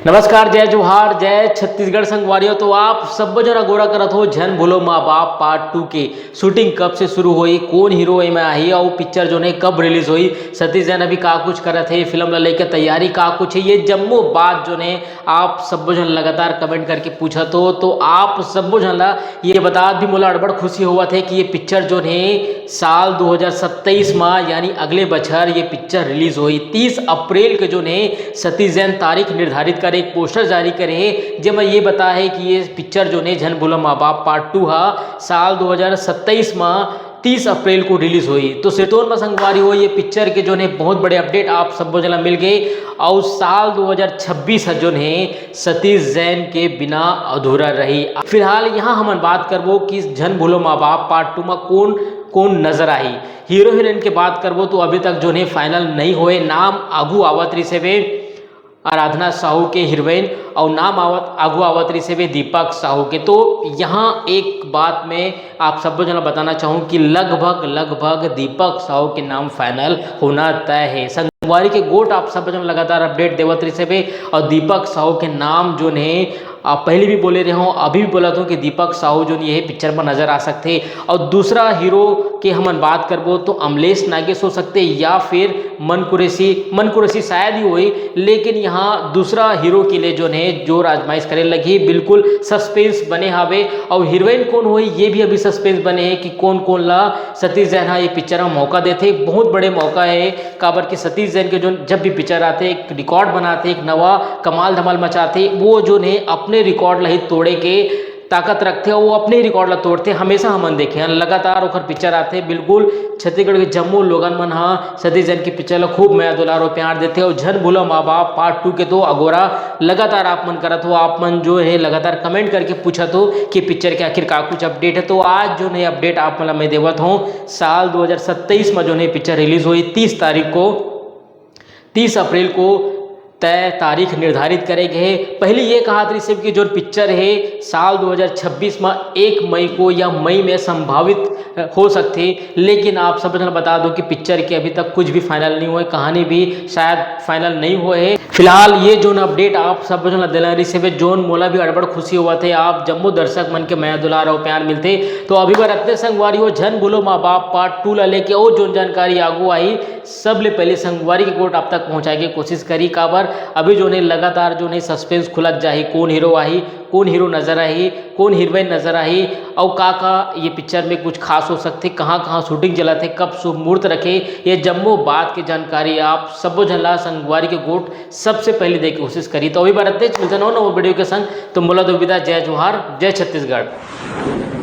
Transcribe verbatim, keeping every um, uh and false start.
नमस्कार, जय जोहार, जय छत्तीसगढ़ संगवारियों। तो आप सब्बो झन अगोरा करत हो झन भूलो माँ बाप पार्ट टू के शूटिंग कब से शुरू होई, कोन हीरो एमा आही अउ पिक्चर जोन हे कब रिलीज होई, सतीश जैन अभी का कुछ करत हे, फिल्म ला लेके तैयारी का कुछ हे, ये जम्मो बात जोन हे आप सब्बो झन लगातार कमेंट करके पूछत हो। तो आप सब्बो झन ला ये बतात भी मोला अड़बड़ खुशी होवत हे कि ये पिक्चर जोन हे साल दो हज़ार सत्ताईस मा यानी अगले बछर ये पिक्चर रिलीज होई। तीस अप्रैल के जोन हे सतीश जैन तारीख निर्धारित करे, एक पोस्टर जारी करे हे, जेमा ये बता हे कि ये पिक्चर जोन हे झन भूलो माँ बाप पार्ट टू हा साल दो हज़ार सत्ताईस मा तीस अप्रैल को रिलीज होई। तो सिरतोन मा संगवारी हो, ये पिक्चर के जोन हे बहुत बड़े अपडेट आप सब्बो झन ला मिल गे। अउ साल दो हज़ार छब्बीस ह जोन हे सतीश जैन के बिना अधूरा रही। फिलहाल यहाँ हमन बात करबो कि झन भूलो माँ बाप पार्ट टू मा कोन कोन नजर आही। हीरो हीरोइन के बात करबो तो अभी तक जोन हे फाइनल नहीं होए, नाम आगू आवत रहिस हवे आराधना साहू के हीरोइन, अउ नाम आवत आगू आवत रहिस हवे दीपक साहू के। तो यहाँ एक बात मैं आप सब्बो झन ला बताना चाहूँ कि लगभग लगभग दीपक साहू के नाम फाइनल होना तय हे। संगवारी के गोठ आप सब्बो झन लगातार अपडेट देवत रहिस हवे, अउ दीपक साहू के नाम जोन हे आप पहले भी बोले रहे हो, अभी भी बोलत हो कि दीपक साहू जोन ये पिक्चर में नजर आ सकथे। अउ दूसरा हीरो के हमन बात करबो तो अमलेश नागेश हो सकथे या फिर मन कुरैशी, मन कुरैशी शायद ही होई, लेकिन यहाँ दूसरा हीरो के लिए जोन हे जोर आजमाइश करे लगही। बिल्कुल सस्पेंस बने हावे। अउ हीरोइन कोन होई ये भी अभी सस्पेंस बने हे कि कोन कोन ला सतीश जैन हा ये पिक्चर में मौका देथे। बहुत बड़े मौका हे, काबर कि सतीश जैन के जोन जब भी पिक्चर आथे एक रिकॉर्ड बनाथे, एक नवा कमाल धमाल मचाथे। वो जोन हे अपने रिकॉर्ड ला ही तोड़े के ताकत रखथे, वो अपने ही रिकॉर्ड ला तोड़थे। हमेशा हमन देखे हन लगातार ओकर पिक्चर आथे। बिल्कुल छत्तीसगढ़ के जम्मो लोगन मन हा सतीश जैन के पिक्चर ला खूब मया दुलार अउ प्यार देथे। अउ झन भूलो माँ बाप पार्ट टू के तो अगोरा लगातार आप मन करत हो, आप मन जो हे लगातार कमेंट करके पूछत हो कि पिक्चर के आखिर का कुछ अपडेट हे। तो आज जोन हे अपडेट आप मन ला मैं देवत हूँ, साल दो हज़ार सत्ताईस में जोन हे पिक्चर रिलीज होई तीस तारीख को, तीस अप्रैल को तय तारीख निर्धारित करे गे हे। पहले ये कहत रहिस हे कि जोन पिक्चर हे साल दो हज़ार छब्बीस में एक मई को या मई में संभावित हो सकथे, लेकिन आप सब झन बता दो कि पिक्चर के अभी तक कुछ भी फाइनल नहीं होए, कहानी भी शायद फाइनल नहीं होए हे। फिलहाल ये जोन अपडेट आप सब झन ला देना रहिस हे, जोन मोला भी अड़बड़ खुशी होवत हे। आप जम्मो दर्शक मन के मया दुलार अउ प्यार मिलथे। तो अभी बर अतने संगवारी हो, झन भूलो माँ बाप पार्ट टू ला लेके अउ जोन जानकारी आगू आही, सबले पहले संगवारी के गोठ आप तक पहुंचाए के कोशिश करी। काबर अभी जोन हे लगातार जोन हे सस्पेंस खुलत जाही, कोन हीरो आही, कोन हीरो नजर आही, कोन हीरोइन नजर आही, अउ का का ये पिक्चर में कुछ खास हो सकथे, कहाँ कहाँ शूटिंग चलत हे, कब शुभ मुहूर्त रखे, ये जम्मो बात के जानकारी आप सबो झन ला संगवारी के गोठ सबसे पहले दे के कोशिश करी। तो अभी बर अतने, मिलत हन नवा वीडियो के संग। तो मोला दो विदा, जय जोहार, जय छत्तीसगढ़।